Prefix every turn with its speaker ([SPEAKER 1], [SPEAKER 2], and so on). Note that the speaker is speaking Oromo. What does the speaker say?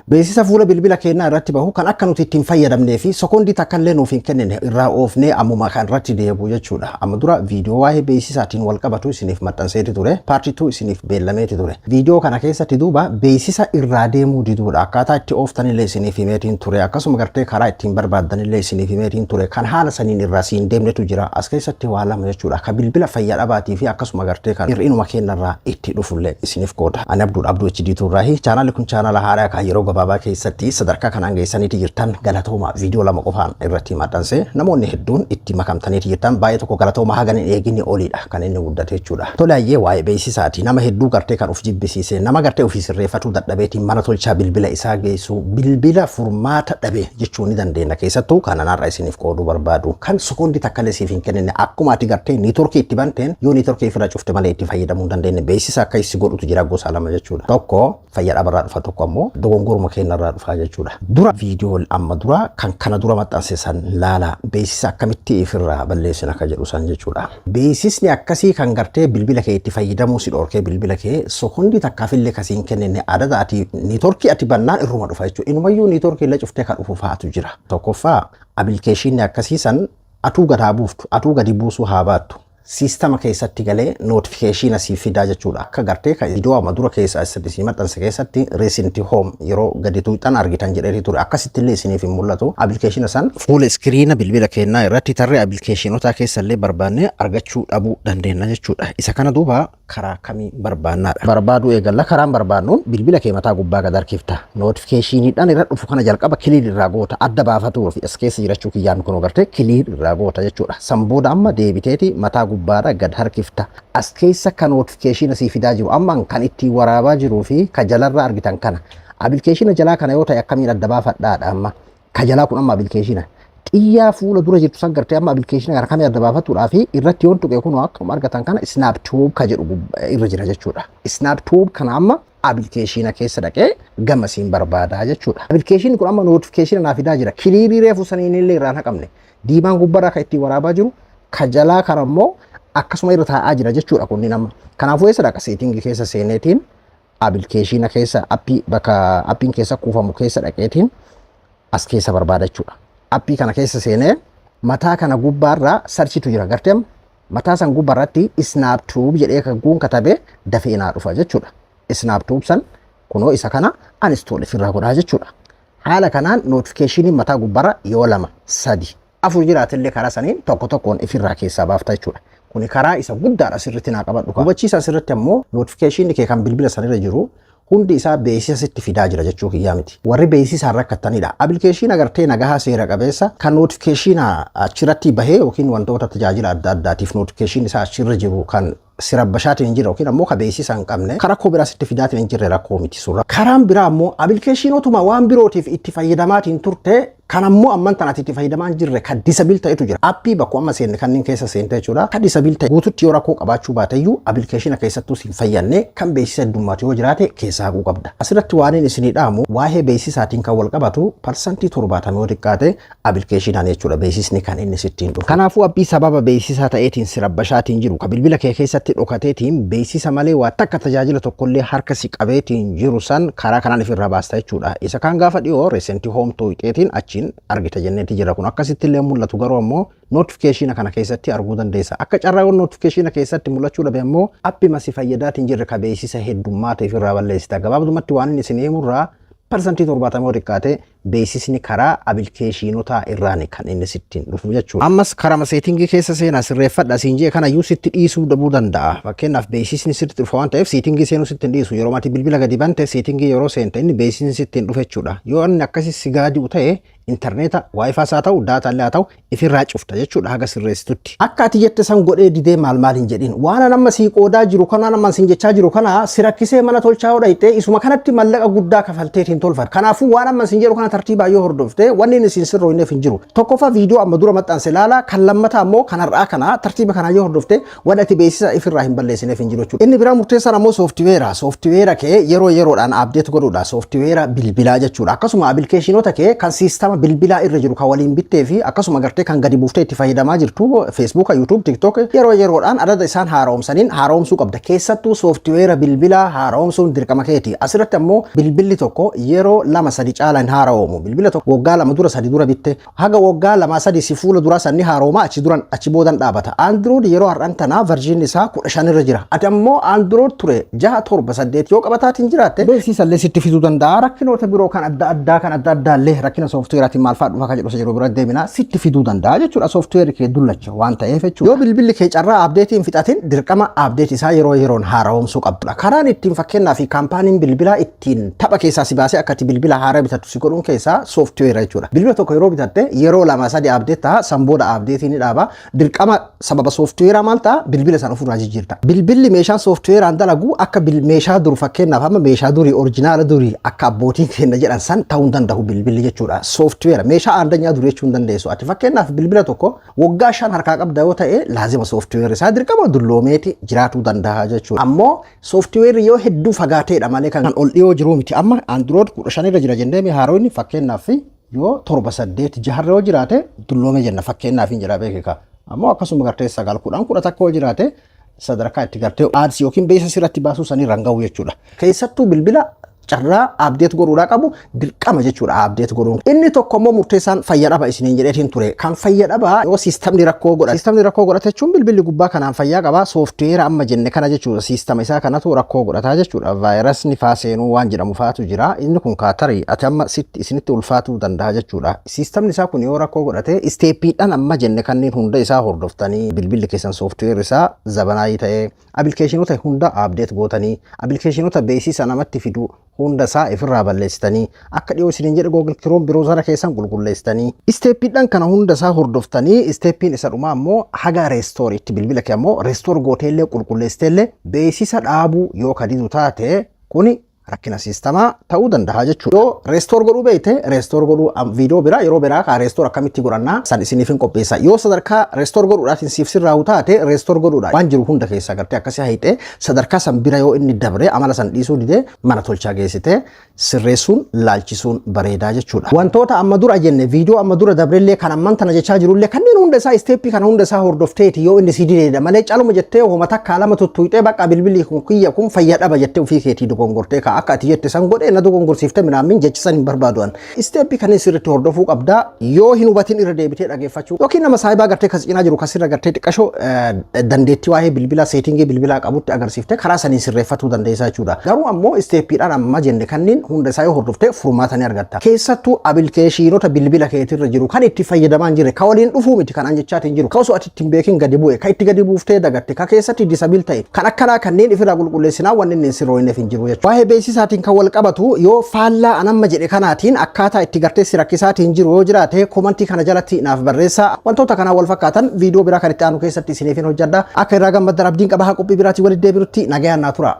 [SPEAKER 1] Beeksisa fuula bilbila keenyaa irratti bahu kan akka nuti ittiin fayyadamnee fi sekoondii takka illee nuuf hin kennine irraa oofnee ammuma kan irratti deebi'u jechuudha. Amma dura viidiyoo waa'ee beeksisaatiin wal qabatu isiniif maxxanseeti ture. Part 2 isiniif beellameeti ture. Viidiyoo kana keessatti duuba beeksisa irraa deemuu diduudha. Akkaataa itti ooftanillee isiniif himeetiin ture. Akkasuma gartee karaa ittiin barbaaddanillee isiniif himeetiin ture. Kan haala saniin irraa siin deemnetu jira. As keessatti waa lama jechuudha. Ka bilbila fayyaa dhabaatii fi akkasuma gartee kan hir'inuma keenyarraa itti dhufullee isiniif qooda. Ani Abduudha, Abduu HD Turraahi. Chaanaalli kun chaanaala haaraa kan yeroo gabaabaa keessatti sadarkaa kanaan geessaniiti jirtan, galatooma. Viidiyoo lama qofaan irratti maxxanse namoonni hedduun itti makamtaniiti jirtan, baay'ee tokko galatooma. Hagan hin eeginni oliidha kan inni guddate jechuudha. Tole, hayyee, waa'ee beeksisaati. Nama hedduu gartee kan of jibbisiise, nama gartee ofii sirreeffatuu dadhabeetiin mana tolchaa bilbila isaa geessu, bilbila furmaata dhabe jechuu ni dandeenya. Keessattuu kan anarra isiniif qooduu barbaadu kan sekoondii takka illee siif hin kennine, akkuma ati gartee networkii itti banteen yoo networkii ofirra cufte malee itti fayyadamuu hin dandeenye, beeksisa akka isi godhutu jira, gosa lama jechuudha. Tokko fayyaa dhabarraa dhufa, tokko ammoo dogongoruma keenyarraa dhufa jechuudha. Dura viidiyoo amma dura kan kana dura maxxanse san laala, beeksisa akkamitti ofirraa balleessina akka jedhu san jechuudha. Beeksisni akkasii kan gartee bilbila kee itti fayyadamuu si dhorkee, bilbila kee sekondii takkaafillee kasiin kennine, adada ati networkii ati bannaan irruma dhufa jechuudha. Inumayyuu networkii illee cuftee kan dhufu fa'aatu jira. Tokkoffaa, appilikeeshinii akkasii san atuu gad haa buuftu, atuu gadi buusuu haa baattu, siistama keessatti galee notification siif fidaa jechuudha. Akka gartee kan viidiyoo amma dura keessa asitti sii maxxanse keessatti recent home yeroo gadi tuuxan argitan jedheeti ture. Akkasitti illee isiniif hin mul'atu. Appilikeeshina san fuula iskiriina bilbila keenyaa irratti tarree appilikeeshinotaa keessa illee barbaannee argachuu dhabuu dandeenya jechuudha. Isa kana duuba karaa kamii barbaannaadha? Barbaaduu eegalla. Karaan barbaannuun bilbila kee mataa gubbaa gad harkifta. Notificationiidhaan irra dhufu kana jalqaba clear irraa goota, adda baafatuu fi as keessa jirachuu kiyyaan kun agartee clear irraa goota jechuudha. San booda amma deebiteeti mataa gubbaadha gad harkifta. As keessa kan notificationa sii fidaa jiru amma kan ittiin waraabaa jiruu fi ka jalarraa argitan kana. Appilikeeshina jalaa kana yoo ta'e akkamiin adda baafadhaadha amma. Ka jalaa kun amma appilikeeshina. Xiyyaa fuula dura jirtu san gartee amma appilikeeshina kana kamii adda baafatuudhaa fi irratti yoon tuqe, kun akkuma argatan kana SnapTube ka jedhu irra jira jechuudha. SnapTube kana amma appilikeeshina keessa dhaqee gamasiin barbaadaa jechuudha. Appilikeeshinni kun amma notificationa naa fidaa jira. Clearii reefu saniin illee irraan haqamne. Diimaan gubbarraa kan ittiin waraabaa jiru, ka jalaa kana immoo akkasuma irra taa'aa jira jechuudha kunniin amma. Kanaafuu eessa dhaqa? Settingii keessa seeneetiin appilikeeshina keessa, appii bakka appiin keessa kuufamu keessa dhaqeetiin as keessa barbaada jechuudha. Appii kana keessa seenee mataa kana gubbaarraa searchitu jira, gartee mataa san gubbaarratti SnapTube jedhee kan guun katabee dafee naa dhufa jechuudha. SnapTube san kunoo isa kana uninstall ofirraa godhaa jechuudha. Haala kanaan notificationiin mataa gubbaarra yoo lama, sadi, afur jiraatillee karaa saniin tokko tokkoon ofirraa keessaa baafta jechuudha. Kuni karaa isa guddaadha, sirriitti naa qabadhu. Hubachiisa, asirratti ammoo notificationii kee kan bilbila sanirra jiru hundi isaa beeksisa sitti fidaa jira jechuu kiyyaa miti. Warri beeksisaan rakkattanidha. Appilikeeshinii agartee nagahaa seera qabeessa kan notificationa achirratti bahee yookiin wantoota tajaajila adda addaatiif notificationii isaa achirra jiru kan si rabbashaatiin hin jirre yookiin ammoo ka beeksisa hin qabne, kan rakkoo biraa sitti fidaatiin hin jirre, rakkoo miti surra. Karaan biraa ammoo appilikeeshinootuma waan birootiif itti fayyadamaatiin turte kan ammoo amman tanatti itti fayyadamaa hin jirre kan disable ta'etu jira. Appii bakka amma seenne kanneen keessa seente jechuudha. Kan disable ta'e guututti yoo rakkoo qabaachuu baateyyuu, appilikeeshina keessattuu siin fayyadne kan beeksisa heddummaatu yoo jiraate keessaa haquu qabda. Asirratti waan inni isinii dhaamu, waa'ee beeksisaatiin kan wal qabatu, 70% yoo xiqqaate appilikeeshinaan jechuudha beeksisni kan inni sittiin dhufu. Kanaafuu appii sababa beeksisaa ta'eetiin si rabbashaatiin jiru, ka bilbila kee keessatti dhokateetiin beeksisa malee waa takka tajaajila tokkollee harka si qabeetiin jiru san karaa kanaan ofirraa baasta jechuudha. Isa kaan gaafa dhiyoo recent home tuqxeetiin achiin argita jenneeti jira. Kun akkasitti illee mul'atu, garuu ammoo notificationa kana keessatti arguu dandeessa. Akka carraa notificationa keessatti mul'achuu dhabe ammoo appii masi fayyadaatiin jirre ka beeksisa heddummaa ta'e ofirraa balleessita. Gabaabumatti waan inni isin himurraa 70% yoo xiqqaate beeksisni karaa appilikeeshinotaa irraan kan inni sittiin dhufu jechuudha. Ammas karaa settingii keessa seenaa sirreeffadha siin jee kana iyyuu sitti dhiisuu dhabuu danda'a. Fakkeenyaaf beeksisni sitti dhufa waan ta'eef settingii seenuu sitti hin dhiisu. Yeroo ati bilbila gadi bante settingii yeroo seente inni beeksisni sitti hin dhufe jechuudha. Yoo inni akkasi si gaadi'u ta'e, intarneeta WiFis haa ta'u, data illee haa ta'u, ifirraa cufta jechuudha haga sirreessitutti. Akka ati jette san godhee didee maal maal hin jedhin. Waan an amma sii qoodaa jiru kana, amma siin jechaa jiru kana, si rakkisee mana tolchaa yoo dhayxe isuma kanatti mallaqa guddaa kafalteetiin tolfata. Kanaafuu waan amma siin jedhu kana tartiibaa yoo hordofte wanni inni isin sirrooyneef hin jiru. Tokkoffaa, viidiyoo amma dura maxxanse ilaala. Kan lammataa ammoo kan har'aa kana tartiiba kanaa yoo hordofte wanni ati beeksisa ifirraa hin balleessineef hin jiru jechuudha. Inni biraa murteessaan ammoo sooftiweera. Sooftiweera kee yeroo yeroodhaan update godhuudha. Sooftiweera bilbilaa jechuudha. Akkasuma appilikeeshinoota kee kan siistama bilbilaa irra jiru kan waliin bittee fi akkasuma gartee kan gadi buuftee itti fayyadamaa jirtu, Feesbuuka, YouTube, TikTok, yeroo yeroodhaan adada isaan haaromsaniin haaromsuu qabda. Keessattuu sooftiweera bilbilaa haaromsuun dirqama keeti. Asirratti ammoo bilbilli tokko yeroo lama sadi caala hin haara'oomu. Bilbila tokko waggaa 2 dura, 3 dura bitte, haga waggaa 2 3 si fuula duraa sanni haaroomaa, achi duran achi boodan dhaabata. Android yeroo har'an tanaa version isaa 15 irra jira. Ati ammoo Android ture jaha, torba, saddeet yoo qabataatiin jiraatte, beeksisallee sitti fiduu danda'a. Rakkinoota biroo kan adda addaallee, rakkina sooftiweeraatiin maal fa'aa dhufa kan jedhu isa yeroo bira deemina, sitti fiduu danda'a jechuudha. Sooftiweerri kee dullacha waan ta'eef jechuudha. Yoo bilbilli kee carraa updateiin fixatin, dirqama update isaa yeroo yeroon haaromsuu qabdudha. Karaan ittiin fakkeenyaa fi kaampaaniin bilbilaa ittiin tapha keessaa si baasee akka ati bilbila haaraa bitattu si godhuun keessaa sooftiweera jechuudha. Bilbila tokko yeroo bitatte yeroo 2 sadi update ta'a, san booda updateiin ni dhaaba. Dirqama sababa sooftiweeraa maal ta'a, bilbila sana ofirraa jijjiirta. Bilbilli meeshaan sooftiweeraan dalagu akka meeshaa dur, fakkeenyaaf amma meeshaa durii, original durii akka abbootiin keenya jedhan san ta'uu hin danda'u bilbilli jechuudha. Sooftiweera meeshaa aandanyaa durii jechuu hin dandeessu. Ati fakkeenyaaf bilbila tokko waggaa 5 harkaa qabda yoo ta'e, laazima sooftiweerri isaa dirqama dulloomeeti jiraatuu danda'a jechuudha. Ammoo sooftiweerri yoo hedduu fagaateedha malee kan ol dhiyoo jiru miti. Amma Android 15 irra jira jennee haaroonni, fakkeenyaaf yoo torba, saddeet, jaharra yoo jiraate dulloome jenna, fakkeenyaaf hin jira beekika. Ammoo akkasuma gartee sagal, 10, 11 yoo jiraate, sadarkaa itti gartee ads yookiin beeksisa sirratti baasuu sanii irraan gahu jechuudha. Keessattuu bilbila carraa update godhuudhaa qabu dirqama jechuudha update godhuun. Inni tokko immoo murteessaan fayya dhaba isiniin jedheetiin ture. Kan fayya dhabaa yoo siistamni rakkoo godhate. Siistamni rakkoo godhate jechuun bilbilli gubbaa kanaan fayyaa qaba. Sooftiweera amma jenne kana jechuudha. Siistama isaa kanatu rakkoo godhataa jechuudha. Vaayirasni faa seenuu waan jedhamu faatu jira. Inni kun kaatarii ati amma sitti isinitti ulfaatuu danda'a jechuudha. Siistamni isaa kun yoo rakkoo godhate, stepiidhaan amma jenne kanneen hunda isaa hordoftanii, bilbilli keessan sooftiweerri isaa zabanaayii ta'ee, appilikeeshinoota hunda update gootanii, appilikeeshinoota beeksisa namatti fidu hunda isaa ifirraa balleessitanii, akka dhiyoo isiniin jedhe Google Chrome browsera keessan qulqulleessitanii, stepiidhaan kana hunda isaa hordoftanii, stepiin isa dhumaa ammoo haga restoreitti bilbila kee ammoo restore gooteellee qulqulleessiteellee beeksisa dhaabuu yoo kadidu taate, kuni rakkina siistamaa ta'uu danda'a jechuudha. Yoo restore godhuu beekte, restore godhuu viidiyoo biraa yeroo biraa kaa restore akkamitti godhannaa san isiniif hin qopheessa. Yoo sadarkaa restore godhuudhaatiin siif sirraa'u taate, restore godhuudha. Waan jiru hunda keessaa gartee akkasii hayxee sadarkaa san bira yoo inni dabre, amala san dhiisuu didee, mana tolchaa geessite sirreessuun laalchisuun bareedaa jechuudha. Wantoota amma dura jenne, viidiyoo amma dura dabrellee, kan amman tana jechaa jirullee, kanneen hunda isaa, stepii kana hunda isaa hordofteeti yoo inni si dideedha malee, caluma jettee homa takkaa lama tuttuqxee bakka bilbilli kun kiyya kun fayya dhaba jettee ofii keetii dogongortee ka akka ati jette san godhee na dogongorsiiftee minaamin jechi san hin barbaadu an. Stepii kanneen sirriitti hordofuu qabdaa. Yoo hin hubatin irra deebitee dhageeffachuu yookiin nama saayibaa gartee kas cinaa jiru kasirra gartee xiqqashoo dandeettii waa'ee bilbilaa, settingii bilbilaa qabutti agarsiiftee karaa saniin sirreeffatuu dandeessaa jechuudha. Garuu ammoo stepiidhaan amma jenne kanneen hunda isaa yoo hordoftee furmaata ni argatta. Keessattuu appilikeeshinoota bilbila keetirra jiru kan itti fayyadamaa hin jirre, ka waliin dhufuu miti kan an jechaatiin jiru, ka osoo ati ittiin beekin gadi bu'e, ka itti gadi buuftee dagatte, ka keessatti disable ta'e, kan akkanaa kanneen ifirraa qulqulleessinaa wanni inni sirrooyneef hin jiru jechuudha. Waa'ee beeksisaatiin kan wal qabatu yoo faallaa an amma jedhe kanaatiin akkaataa itti gartee si rakkisaatiin jiru yoo jiraate, commentii kana jalatti naaf barreessaa. Wantoota kanaan wal fakkaatan viidiyoo biraa kan itti aanu keessatti isiniif hin hojjedha. Akka irraa gammaddan abdiin qaba. Haa qophii biraatiin walitti deebinutti nagayaan naa tura.